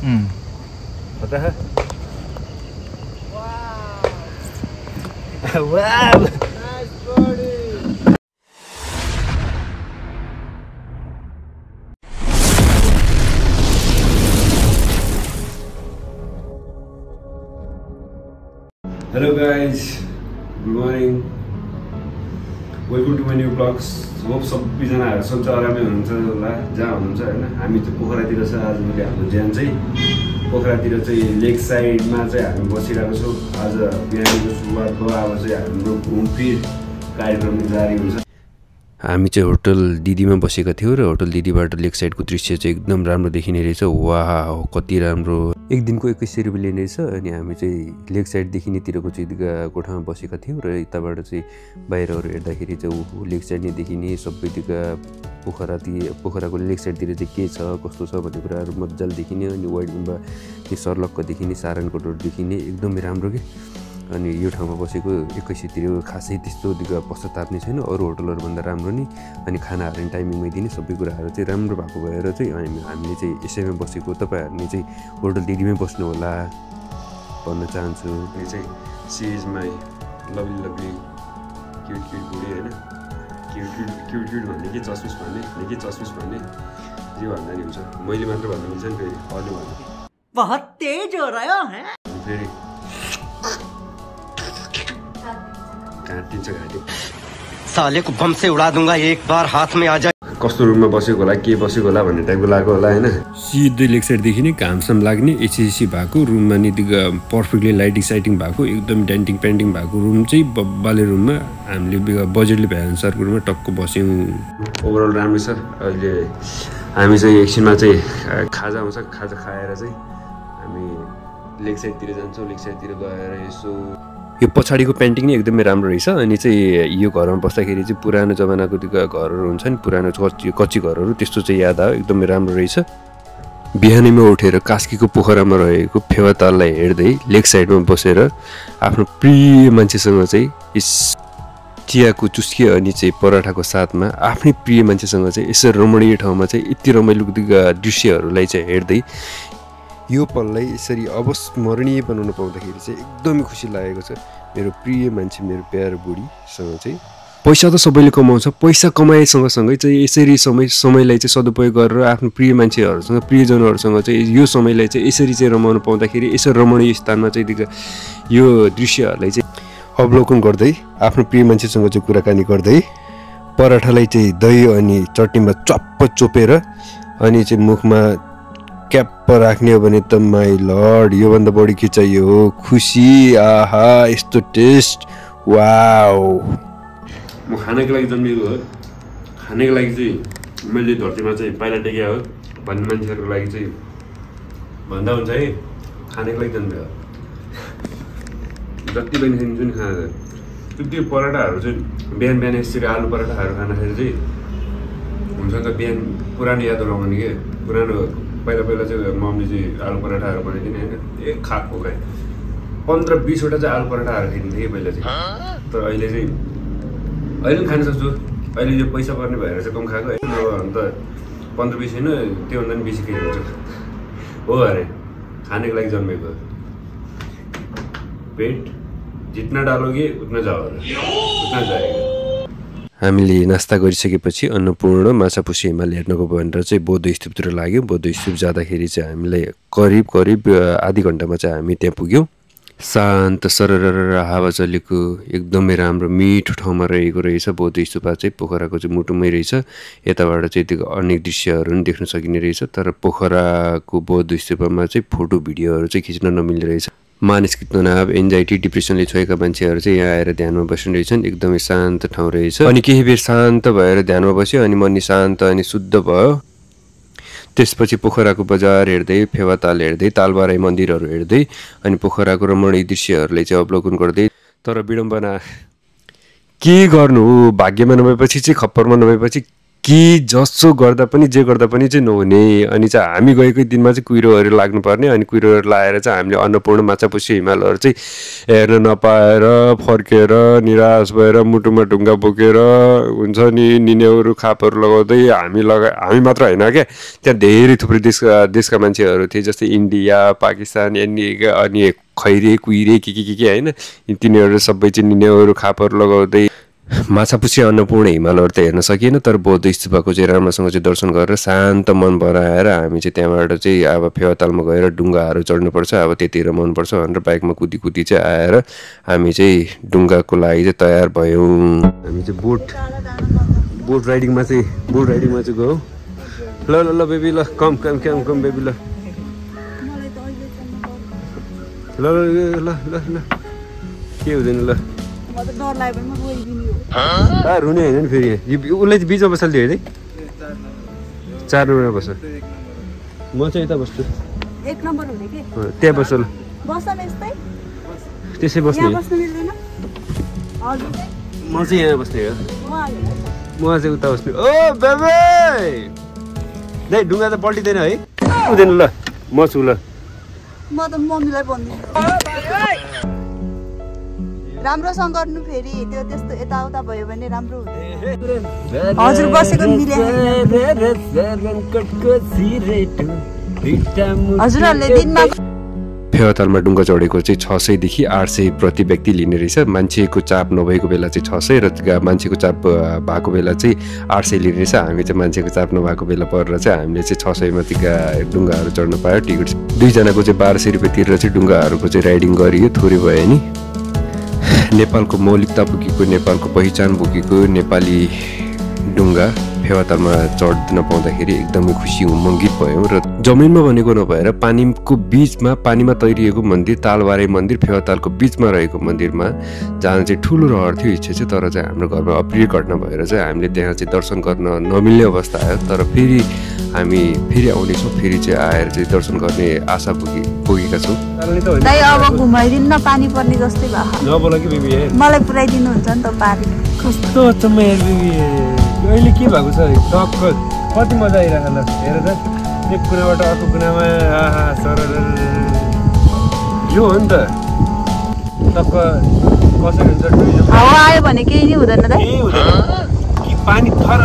पता है वाव nice body Hello guys, good morning. Welcome to my new vlogs. Hope सबैजनाहरु सन्चै आरामै हुनुहुन्छ होला जहाँ हुनुहुन्छ हैन। हामी चाहिँ पोखरातिर छ आज मैले हाम्रो ज्यान चाहिँ पोखरातिर चाहिँ लेक साइडमा चाहिँ हामी बसिरहेको छौं। आज बिहानको सुरुवात भयो। अब चाहिँ हाम्रो घुमफिर कार्यक्रम जारी हुन्छ। हामी चाहिँ होटल दिदीमा बसेका थियौं र होटल दिदीबाट लेक साइडको दृश्य चाहिँ एकदम राम्रो देखिने रहेछ। वाह कति राम्रो। एक दिनको 2100 रुपैयाँ लिने रहेछ अनि हामी चाहिँ लेक साइड देखिनेतिरको चाहिँ कोठामा बसेका थियौं र यताबाट चाहिँ बाहिरहरु हेर्दाखेरि चाहिँ लेक साइड नै देखिने सबैतिरका पोखराको लेक साइडतिर चाहिँ के छ कस्तो छ भन्ने कुराहरु मज्जाले देखिने अनि वाइड गुम्बा त्यो सर्लक्क देखिने सारनको डोर देखिने एकदमै राम्रो के। अनि यो ठाउँमा बसेको 2100 तिर खासै त्यस्तो पश्चाताप नै छैन। अरु होटलहरु भन्दा राम्रो नि अनि खानाहरु नि टाइमिङमै दिने सबै कुराहरु चाहिँ राम्रो भएको भएर चाहिँ हामीले चाहिँ यसैमा बसेको। तपाईहरुले चाहिँ होटल दिदीमै बस्नु होला भन्न चाहन्छु। यो चाहिँ she is my lovely cute बुढी हैन। क्यूट भन्ने के चस्मिस भन्ने जे भन्दा नि हुन्छ। मैले मात्र भन्नु मिल्छ नि फेरि अरु भन्नु बहुत तेज हो रहा है फेरि साले को बम से उड़ा दूंगा एक बार हाथ में आ जाए। कस्तो रुममा बसेको होला के बसेको होला भन्ने टाइपको लागेको होला हैन। सिधै लेक साइड देखिने घामसम लाग्ने एसी भएको रुममा नि पर्फेक्टली लाइटिङ साइटिङ भएको एकदम डेन्टिङ पेन्टिङ भएको रुम चाहिँ बब्बाले रुममा हामीले बजेटले भए अनुसारको रुममा टक्क बस्यौं। ओभरअल राम्रो छ। अहिले हामी चाहिँ एकछिनमा चाहिँ खाजा आउँछ। खाजा खाएर चाहिँ हामी लेक साइडतिर जान्छौँ। लेक साइडतिर गएर यसो यो पछाडीको पेन्टिङ नै एकदमै राम्रो रहेछ। अनि चाहिँ यो घरमा बस्दाखेरि चाहिँ पुरानो जमानाको घरहरू हुन्छ नि पुरानो कच्ची घरहरू त्यस्तो चाहिँ याद आयो। एकदमै राम्रो रहेछ। बिहानैमा उठेर कास्कीको पोखरामा रहेको फेवाताललाई हेर्दै लेक साइडमा बसेर आफ्नो प्रिय मान्छेसँग चाहिँ चियाको चुस्की अनि चाहिँ पराठाको साथमा आफ्नै प्रिय मान्छेसँग चाहिँ यसरी रमणीय ठाउँमा चाहिँ यति रमाइलो दृश्यहरूलाई चाहिँ हेर्दै यो पललाई यसरी अविस्मरणीय बनाउन पाउँदाखेरि चाहिँ एकदमै खुसी लागेको छ। मेरो प्रिय मान्छे मेरो प्यारो बुढीसँग चाहिँ पैसा त सबैले कमाउँछ। पैसा कमाए सँगसँगै चाहिँ यसरी समयलाई चाहिँ सदुपयोग गरेर आफ्नो प्रिय मान्छेहरूसँग प्रियजनहरूसँग चाहिँ यो समयलाई चाहिँ यसरी चाहिँ रमाउन पाउँदाखेरि यसरी रमणीय स्थानमा चाहिँ यो दृश्यहरूलाई चाहिँ अवलोकन गर्दै आफ्नो प्रिय मान्छेसँग चाहिँ कुराकानी गर्दै पराठालाई चाहिँ दही अनि चटनीमा चप्प चोपेर अनि चाहिँ मुखमा क्याप राख्ने हो भने त माई लर्ड यो भन्दा बढी के चाहियो हो। खुसी आहा यस्तो टेस्ट वाउ। म खानको लागि जन्मेको हो। खानको लागि चाहिँ मैले धरतीमा चाहिँ पाइला टेकेको हो भन्ने मान्छेहरूको लागि चाहिँ भन्दा हुन्छ है खानको लागि जन्मेको जति पनि जुन खाना त्यो पराठाहरू चाहिँ बिहान बिहान यसरी आलु पराठाहरू खाँदाखेरि चाहिँ हुन्छ नि त बिहान पुरानो यादहरू आउने के। पुरानो पहिला चाहिँ मम्मीले चाहिँ आलु पराठाहरू बनाइदिने होइन एक खाएको क्या 15-20 वटा चाहिँ आलु पराठाहरू खाइदिन्थेँ कि पहिला चाहिँ। तर अहिले पनि खान सक्छु। अहिले यो पैसा पर्ने भएर चाहिँ कम खाएको होइन। अन्त 15-20 होइन त्योभन्दा पनि बेसी खाइदिन्छ हो अरे खानेको लागि जन्मेको। पेट जितना डालोगे उतना जाओगे उतना जाएगा। हामीले नास्ता गरिसकेपछि अन्नपूर्ण माछापुछी हिमाल हेर्नको भनेर चाहिँ बौद्ध स्तूपतिर लाग्यो। बौद्ध स्तूप जाँदाखेरि चाहिँ हामीलाई करिब आधी घण्टामा चाहिँ हामी त्यहाँ पुग्यौँ। शान्त सरर हावा चलेको एकदमै राम्रो मिठो ठाउँमा रहेको रहेछ। बौद्ध स्तूप चाहिँ पोखराको चाहिँ मुटुमै रहेछ। यताबाट चाहिँ त्यो अनेक दृश्यहरू पनि देख्न सकिने रहेछ। तर पोखराको बौद्ध स्तूपमा चाहिँ फोटो भिडियोहरू चाहिँ खिच्न नमिल्ने रहेछ। मानसिक तनाव एन्जाइटी डिप्रेसनले छोएका मान्छेहरू चाहिँ यहाँ आएर ध्यानमा बस्ने रहेछन्। एकदमै शान्त ठाउँ रहेछ। अनि केही बेर शान्त भएर ध्यानमा बस्यो अनि मन शान्त अनि शुद्ध भयो। त्यसपछि पोखराको बजार हेर्दै फेवाताल हेर्दै तालबाराई मन्दिरहरू हेर्दै अनि पोखराको रमणीय दृश्यहरूलाई चाहिँ अवलोकन गर्दै। तर विडम्बना के गर्नु हो भाग्यमा नभएपछि चाहिँ खप्परमा नभएपछि कि जसो गर्दा पनि जे गर्दा पनि चाहिँ नहुने अनि चाहिँ हामी गएकै दिनमा चाहिँ कुहिरोहरू लाग्नुपर्ने अनि कुहिरोहरू लाएर चाहिँ हामीले अन्नपूर्ण माछापुच्छ्रे हिमालहरू चाहिँ हेर्न नपाएर फर्केर निराश भएर मुटुमा ढुङ्गा बोकेर हुन्छ नि निनेहरू खापहरू लगाउँदै हामी मात्र होइन क्या त्यहाँ धेरै थुप्रै देशका मान्छेहरू थिए जस्तै इन्डिया पाकिस्तान अनि खैरे कुहिरे के होइन तिनीहरू सबै चाहिँ निनेहरू खापहरू लगाउँदै माछापुच्छ्रे अन्नपूर्ण हिमालहरू त हेर्न सकिएन तर बौद्ध स्तूपको चाहिँ राम्रोसँग चाहिँ दर्शन गरेर शान्त मन बनाएर हामी चाहिँ त्यहाँबाट चाहिँ अब फेवातालमा गएर ढुङ्गाहरू चढ्नुपर्छ अब त्यति रमाउनुपर्छ भनेर बाइकमा कुदी चाहिँ आएर हामी चाहिँ ढुङ्गाको लागि चाहिँ तयार भयौँ हामी चाहिँ बोट राइडिङमा चाहिँ गयौँ ल बेबी ल कम बेबी ल ल के हुँदैन ल रुने होइन नि फेरि उसले चाहिँ बिचमा बस्छ धेरै 4 नम्बरमा बस्छ म चाहिँ यता बस्छु 1 नम्बर हुने के त्यहाँ बस्छ ल त्यसै बस्ने म चाहिँ यहाँ बस्ने हो म चाहिँ उता बस्ने ओ बेबे दाइ ढुङ्गा त पल्टिँदैन है हुँदैन ल म छु ल म त मम्मीलाई भन्दिनँ राम्रोसँग गर्नु फेरि त्यो त्यस्तो यताउता भयो भने राम्रो हुँदैन हजुर बसेको मिले हजुरहरूले दिनमा फेवातालमा ढुङ्गा चढेको चाहिँ 600 देखि 800 प्रति व्यक्ति लिने रहेछ मान्छेको चाप नभएको बेला चाहिँ 600 र मान्छेको चाप भएको बेला चाहिँ 800 लिने रहेछ हामी चाहिँ मान्छेको चाप नभएको बेला परेर चाहिँ हामीले चाहिँ 600 माथिका ढुङ्गाहरू चढ्न पायो टिकट 2 जनाको चाहिँ 1200 रुपियाँ तिरेर चाहिँ ढुङ्गाहरूको चाहिँ राइडिङ गरियो थोरै भयो नि नेपालको मौलिकता बोकेको नेपालको पहिचान बोकेको नेपाली ढुङ्गा फेवातालमा चढ्न पाउँदाखेरि एकदमै खुसी उमङ्गित भयौँ र जमिनमा भनेको नभएर पानीमा तैरिएको मन्दिर तालबारे मन्दिर फेवातालको बिचमा रहेको मन्दिरमा जान चाहिँ ठुलो रहर थियो इच्छा चाहिँ तर चाहिँ हाम्रो घरमा अप्रिय घटना भएर चाहिँ हामीले त्यहाँ चाहिँ दर्शन गर्न नमिल्ने अवस्था आयो तर फेरि हामी फेरि आउनेछौँ फेरि चाहिँ आएर चाहिँ दर्शन गर्ने आशा पुगेका छौँ अब घुमाइदिनु न पानी पर्ने जस्तै भयो मलाई पुऱ्याइदिनुहुन्छ नि त पानी कस्तो अहिले के भएको छ टक्क कति मजा आइरहेको ल हेर त एक कुनाबाट अर्को कुनामा आहा सर यो हो नि त टक्क कसरी हुन्छ हावा आयो भने केही नै हुँदैन त केही हुँदैन कि पानी थर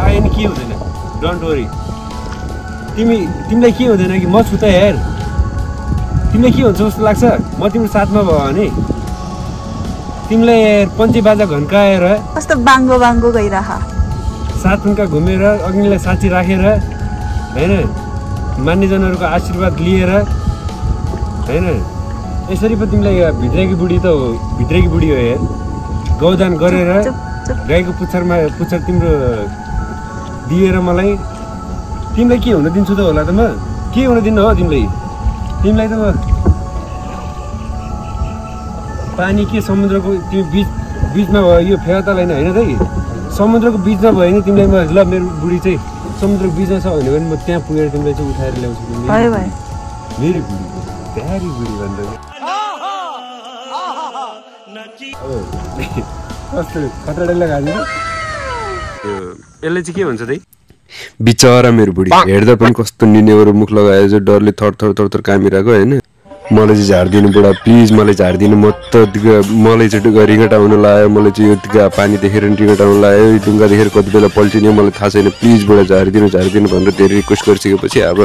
आयो नि के हुँदैन डोन्ट वरी तिमीलाई के हुँदैन कि म छु त हेर तिमीलाई के हुन्छ जस्तो लाग्छ म तिम्रो साथमा भयो भने तिमीलाई पञ्चे बाजा घन्काएर कस्तो बाङ्गो गइरह साथुनका घुमेर अग्निलाई साँची राखेर हैन मान्यजनहरूको आशीर्वाद लिएर हैन यसरी पो तिमीलाई भित्रेकी बुढी त हो भित्रेकी बुढी हो यार गौदान गरेर गाईको पुच्छर तिम्रो दिएर मलाई तिमीलाई के हुन दिन्छु त होला त म के हुन दिन्न हो तिमीलाई त म पानी के समुद्रको तिमी बिचमा भयो यो फेवाताल होइन त समुद्रको बिचमा भयो नि तिमीलाई म ल मेरो बुढी चाहिँ समुद्रको बिचमा छ भने पनि म त्यहाँ पुगेर तिमीलाई चाहिँ उठाएर ल्याउँछु मेरो बुढी प्यारी बुढी भन्दा कस्तो खतरा लगाएको यसले चाहिँ के भन्छ त बिचरा मेरो बुढी हेर्दा पनि कस्तो निनेहरू मुख लगाएर चाहिँ डरले थर कामिरहेको होइन मलाई चाहिँ झारिदिनु बुढा प्लिज मलाई झारिदिनु म त मलाई चाहिँ रिगट आउनु लाग्यो मलाई चाहिँ यो पानी देखेर रिगट आउनु लाग्यो ढुङ्गा देखेर कति बेला पल्टिने मलाई थाहा छैन प्लिज बुढा झारिदिनु भनेर धेरै रिक्वेस्ट गरिसकेपछि अब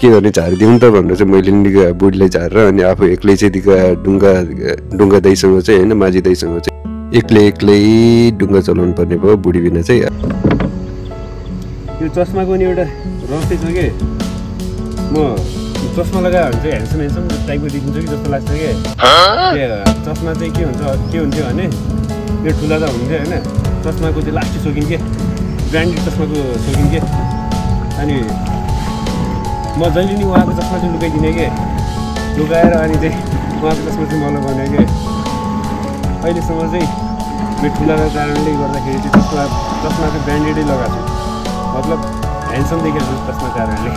के गर्ने झारिदिउँ त भनेर चाहिँ मैले नि बुढीलाई झारेर अनि आफू एक्लै चाहिँ ढुङ्गा दाइसँग चाहिँ होइन माझी दाइसँग चाहिँ एक्लै ढुङ्गा चलाउनु पर्ने भयो बुढी बिना चाहिँ यो चस्माको नि एउटा रहस्य छ कि म चस्मा लगायो भने चाहिँ ह्यान्डसम टाइपको देखिन्छ कि जस्तो लाग्छ कि चस्मा चाहिँ के हुन्थ्यो भने यो ठुला त हुन्थ्यो होइन चस्माको चाहिँ लास्टै सोकिन् के ब्रान्डेड चस्माको सोकिन् के अनि म जहिले नि उहाँको चस्मा चाहिँ लुकाइदिने कि लुकाएर अनि चाहिँ उहाँको चस्मा चाहिँ म लगाउने कि अहिलेसम्म चाहिँ यो ठुलाको कारणले गर्दाखेरि चाहिँ चस्मा चाहिँ ब्रान्डेडै लगाएको छु मतलब ह्यान्डसम देखेको छु चस्मा कारणले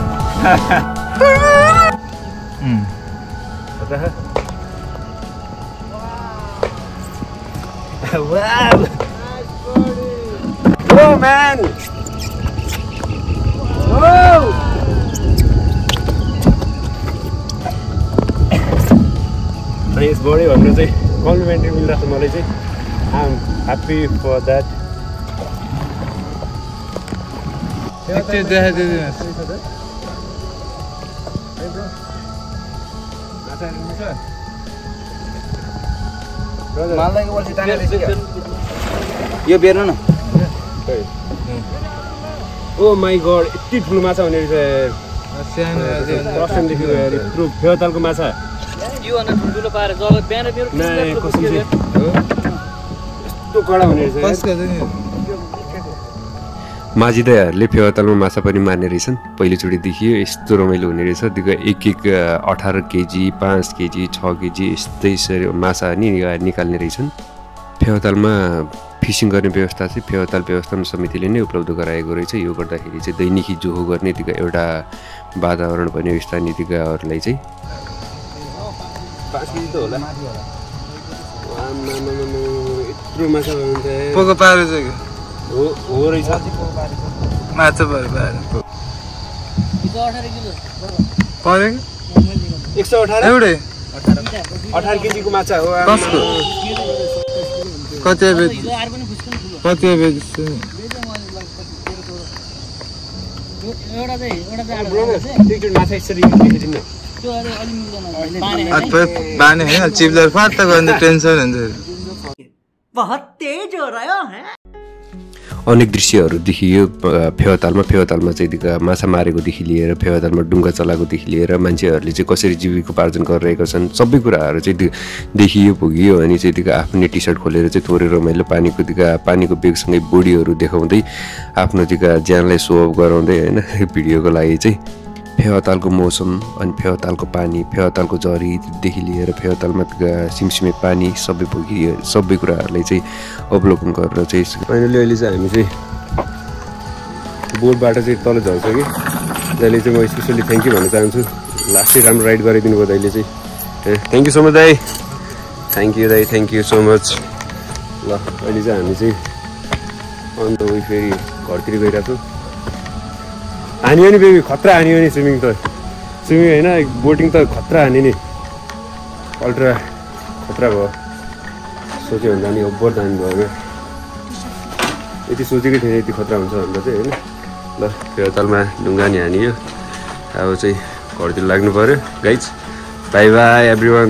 man! अनि यस बढ्यो भनेर चाहिँ कम्प्लिमेन्ट्री मिलिरहेको छ मलाई चाहिँ I am happy for that यो बेर्नु न ओ माई गड यति ठुलो माछा हुने रहेछ फर्स्टदेखि यत्रो फेवातालको माछा यस्तो कडा हुने रहेछ माझी दाइहरूले फेवातालमा माछा पनि मार्ने रहेछन् पहिलोचोटि देखियो यस्तो रमाइलो हुने रहेछ त्यो एक 18 केजी 5 केजी 6 केजी यस्तै माछा नि निकाल्ने रहेछन् फेवातालमा फिसिङ गर्ने व्यवस्था चाहिँ फेवाताल व्यवस्थापन समितिले नै उपलब्ध गराएको रहेछ यो गर्दाखेरि चाहिँ दैनिकी जोहो गर्ने त्यो एउटा वातावरण बन्यो स्थानीय दिगाहरूलाई चाहिँ 5 केजी त होला यत्रो माछा हुन्छ पोको पारे चाहिँ हो रहेछ माछा पारे 118 एउटै 18 केजीको माछा हो कसको कति बेच माछा यसरी देखाइदिनु बानी होइन चिप्लेर फाट गर्ने टेन्सन हुन्छ बहुत तेज हो रहा है अनेक दृश्यहरू देखियो फेवातालमा चाहिँ माछा मारेकोदेखि लिएर फेवातालमा डुङ्गा चलाएकोदेखि लिएर मान्छेहरूले चाहिँ कसरी जीविकोपार्जन गरिरहेका छन् सबै कुराहरू चाहिँ देखियो पुगियो अनि चाहिँ आफ्नै टी सर्ट खोलेर चाहिँ थोरै रमाइलो पानीको बेगसँगै बोडीहरू देखाउँदै आफ्नो ज्यानलाई सो अफ गराउँदै होइन भिडियोको लागि चाहिँ फेवातालको मौसम अनि फेवातालको पानी फेवातालको झरीदेखि लिएर फेवातालमा सिमसिमे पानी सबै पुगियो सबै कुराहरूलाई चाहिँ अवलोकन गरेर चाहिँ फाइनली अहिले चाहिँ हामी चाहिँ बोटबाट चाहिँ तल झर्छ कि दाइले चाहिँ म स्पेसली थ्याङ्क यू भन्न चाहन्छु लास्टै राम्रो राइड गराइदिनु भयो दाइले चाहिँ थ्याङ्क यू सो मच दाइ थ्याङ्क यू सो मच ल अहिले चाहिँ हामी चाहिँ अन्त उयो फेरि घरतिर गइरहेको छु हान्यो नि बेबी खतरा हान्यो नि स्विमिङ होइन बोटिङ त खतरा हान्यो नि अल्ट्रा खतरा भयो सोच्यो भन्दा नि ओभर दामी भयो यति सोचेकै थिएन यति खतरा हुन्छ भन्दा चाहिँ होइन ल फेवातालमा ढुङ्गा नि हानियो अब चाहिँ घरतिर लाग्नु पऱ्यो गाइज बाई बाई एभ्रिवान